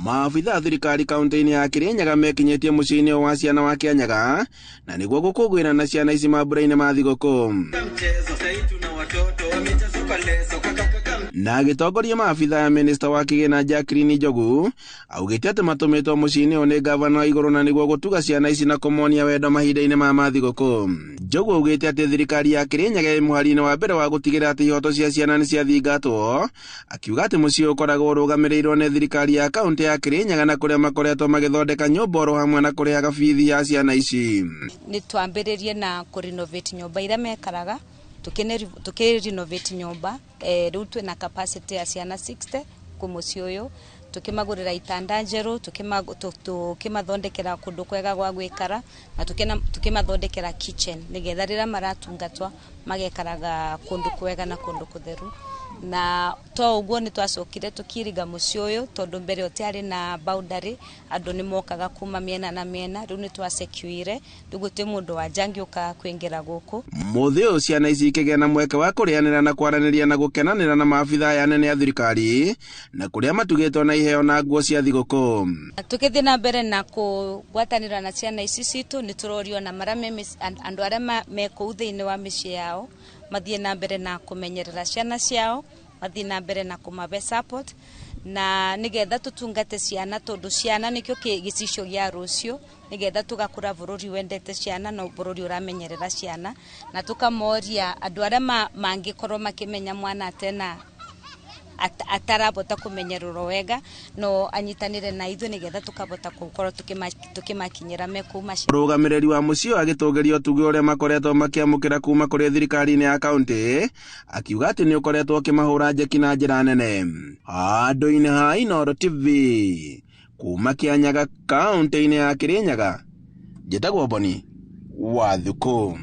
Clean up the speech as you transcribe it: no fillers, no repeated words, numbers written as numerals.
Maabitha a thirikari kaunti-inĩ ya Kirinyaga mekinyĩtie mũciĩ-inĩ wa ciana wa Kianyaga na nĩguo gũkũngũĩra na ciana ici mambura-inĩ ma thigũkũ. Na agĩtongoria maabitha ya minista wa kĩgĩna Jacqueline Njogu augĩte atĩ matũmĩtwo mũciĩ-inĩ ũyũ nĩ gavana wa igũrũ na nĩguo gũtuga ciana ici na kũmonia wendo mahinda-inĩ ma mathigũkũ. Njogu augĩte atĩ thirikari ya Kirinyaga ĩ mũhari-inĩ wa mbere wa gũtigĩrĩra atĩ ihoto cia ciana nĩ ciathingatwo, akiuga atĩ mũciĩ ũyũ ũkoragwo ũrũgamĩrĩirwo nĩ thirikari ya kaunti ya Kirinyaga na kũrĩa makoretwo magĩthondeka nyũmba oro hamwe na kũrĩhaga bithi ya ciana ici. Nĩ twambĩrĩrie na kũ renovate nyũmba iria mekaraga, tũkĩ renovate nyũmba, rĩu twĩna capacity ya ciana 60 kũ mũciĩ ũyũ, tũkĩmagũrĩra itanda njerũ, tũkĩmathondekera kũndũ kwega gwa gwĩkara na tũkĩmathondekera kitchen nĩgetha rĩrĩa maratungatwo magekaraga kũndũ kwega na kũndũ kũtheru. Na to ũguo nĩ twacokire tũkiriga mũciĩ ũyũ tondũ mbere ũtiarĩ na boundary, andũ nĩ mokaga kuma mĩena na mĩena, rĩu nĩ twasecuire, rĩu gũtirĩ mũndũ wa nja angĩũka kũingĩra gũkũ. Mũthĩ ũyũ ciana ici ikĩgĩa na mweke wa kũrĩanĩra na kwaranĩria na gũkenanĩra na maabitha aya anene a thirikari na kũrĩa matugĩtwo na iheo na nguo cia thigũkũ. Tũgĩthiĩ na mbere na kũgwatanĩra na ciana ici citũ, nĩ tũrorio na marĩa me andũ arĩa me kũu thĩinĩ wa mĩciĩ yao mathiĩ na mbere na kũmenyerera ciana ciao, mathiĩ na mbere na kũmabe support na nĩgetha tũtungate ciana tondũ ciana nĩkĩo gĩcicio gĩa rũciũ, nĩgetha tũgakũra bũrũri wendete ciana na bũrũri ũramenyerera ciana, na tũkamoria andũ arĩa mangĩkorwo makĩmenya mwana atena atarabota kũmenyererwo wega no anyitanĩre na ithuĩ nĩgetha tũkabota gũkorwo tũkĩmakinyĩra me kũu maciĩ. Mũrũgamĩrĩri wa mũciĩ ũyũ agĩtũgĩria ũtugi ũrĩa makoretwo makĩamũkĩra kuma kũrĩ thirikari-inĩ ya kaunti, akiuga atĩ nĩ ũkoretwo ũkĩmahũra njeki na njĩra nene. Handũ-inĩ ha Inooro TV kuma Kianyaga kaunti-inĩ ya Kirinyaga, njĩtagwo Boni wa Thukũ.